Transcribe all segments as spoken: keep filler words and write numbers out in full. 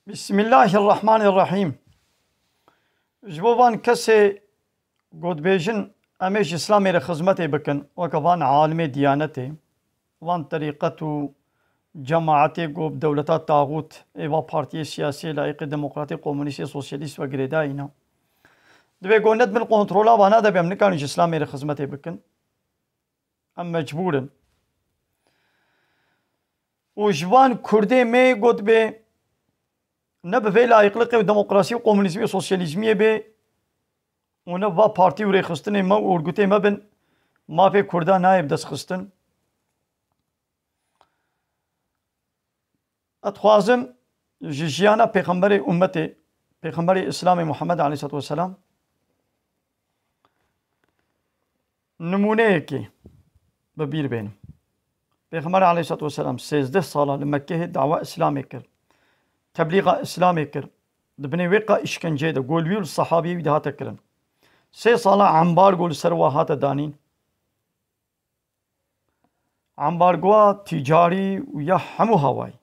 Bismillahirrahmanirrahîm. Ji bo van kesê ku dibêjin em ê ji Îslamê re xizmetê bikin, weke van alimê diyanetê, van terîqet û cemaetê ku bi dewleta taxût ê va partiyê siyasî, layîqê demokratî, komunîstê, sosyalîst ve girêdayî ne. Divê ku nedibin kontrola vana de be em nikarin ji Îslamê re xizmetê bikin. Em mecbûr in. Û ji van Kurdê me got bê, ne bi vê layîqliqê û demokrasî û komunîzmî û sosyalîzmiyê bê û ne va partî û rêxistinê me û orgutê me bin, mafê Kurda nayê bi dest xistin. Ez dixwazim ji jiyana Pêxemberê ummetê, Pêxemberê Îslamê Muhammed aleyhissalatu vesselam, nimûneyekê bi bîr bênim. Pêxember aleyhissalatu vesselam sêzdeh sala li Mekkehê dawa Îslamê kir. Teblîxa Îslamê kir. Di binê wê qa îşkenceyê de gol wî û li sehabiyê wî de hate kirin. Sê sala embargo li ser wa hate danîn. Ambargoya tîcarî û ya hemû hawayî,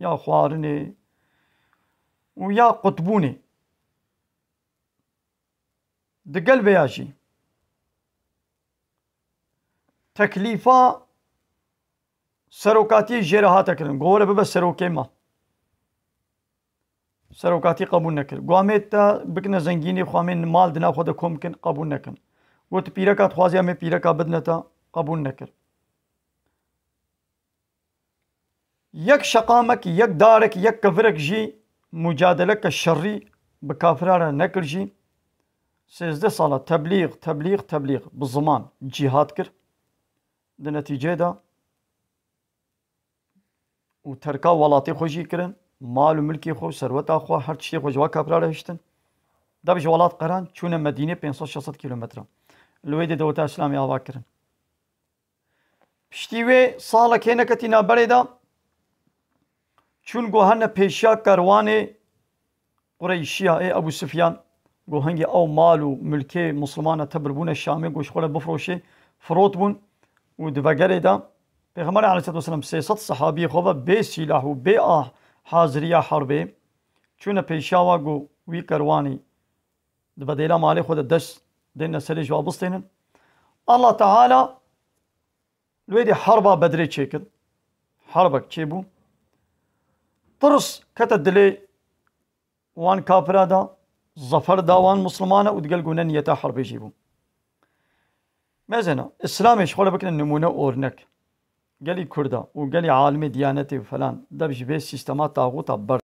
ya xwarinê û ya qutbûnê. Digel vêya jî teklîfa serokatiyê jê re hate kirin, ku were bibe serokê me. Serokatî qebûl nekir. Got, em ê te bikine zengînê xwe, em ê mal di nav xwe de kom bikin, qebûl nekin. Got, pîreka dixwaze, em ê pîreka bidine te, qebûl nekir. Yek şeqamek, yek darek, yek kevirek jî mucadeleke şerî bi kafira re nekir jî. Sêzdeh sala teblîx, teblîx, teblîx bi ziman cîhad kir. Di netîceyê de û terka welatê xwe jî kirin, mal û milkê xwe, serweta xwe, her tiştê xwe ji wa kafira re hiştin. Dev ji welat qeran, çûne Medînê, pênc sed şeş sed kîlometre. Li wê dê dewleta Îslamê ava kirin. Piştî wê salek hê neketî navberê de, çûn got hene pêşiya kerwanê Qureyşiya ê Ebû Sufyan, got hingê ew mal û milkê Mislimana tebir bûne Şamê, got ji xwe re bifroşê, firot bûn û di vegerê de Pêxemberê aleyhisselatu vesselam sê sed sehabiyê xwe ve bê sîlah û bê a haziriya herbê çûne pêşiya wa, got wî kerwanî di bedêla malê xwe de dest dêne serê ji wa bistênin. Allah Teala li wê dê herba Bedrê çêkir. Herbek çêbû. Tirs kete dilê wan kafira da, zafer da wan Mislimana û digel gune niyeta herbê jî bû. Mezena, Îslamê ji xwe re bikine nimûne, ornek. Gelî Kurda û gelî alimê diyanetê û falan dev ji vê sîstema taxûta ber